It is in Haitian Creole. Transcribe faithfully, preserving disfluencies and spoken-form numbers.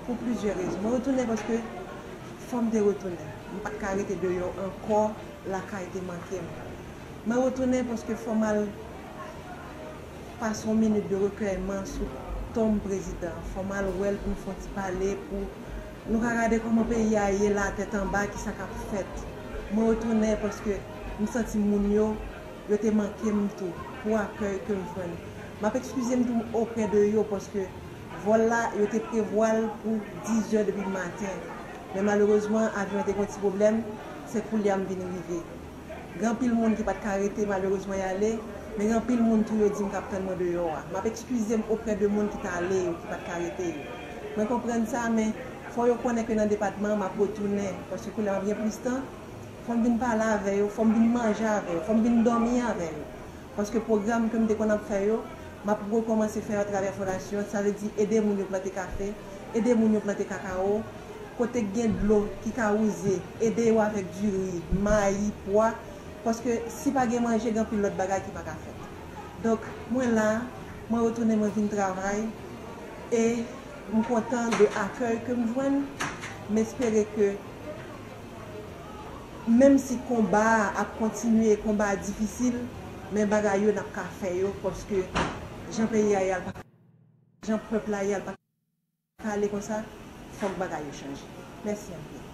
Pou plizyè rezon. Mwen retounen paske fò m te retounen. M pa t ka rete deyò ankò, lakay te manke m. Mwen retounen paske fò m al pase yon minit de rekèyman sou tonm prezidan. Fò m al wè l pou m fè yon ti pale, pou nou ka gade kòman peyi a ye la, tèt anba, kisa k ap fèt. Mwen retounen paske m santi moun yo, yo te manke m tou, pou akèy ke m jwenn. M ap ekskize m tou oprè de yo, paske vòl la, yo te prevwa l pou diz è depi maten. Men malerezman, avyon an te gen yon ti pwoblèm, se koulye a m vin rive. Gen anpil moun ki pa t ka rete, malerezman, y ale, men gen anpil moun tou, yo di m k ap tann mwen deyò a. M ap ekskize m oprè de moun ki t ale yo, ki pa t ka rete yo. Mwen konprann sa, men fò yo konnen ke nan depatman an, m ap retounen, paske koulye a m ap gen plis tan, fò m vin pale avè yo, fò m vin manje avè yo, fò m vin dòmi avè yo. Paske pwogram ke m te konn ap fè yo, m ap rekòmanse fè yo atravè fondasyon an, sa vle di ede moun yo plante kafe, ede moun yo plante kakawo, kote k gen dlo ki ka wouze, ede yo avèk diri, mayi, pwa, paske si pa gen manje, gen anpil lòt bagay ki pa ka fèt. Donk, mwen la, mwen retounen, mwen vin travay, e m kontan de akèy ke m jwenn, m espere ke menm si konba a ap kontinye, konba a difisil, men bagay yo n ap ka fè yo, paske jan peyi a ye a, l pa, jan pèp la ye a, l pa ka ale konsa, fòk bagay yo chanje. Mèsi anpil.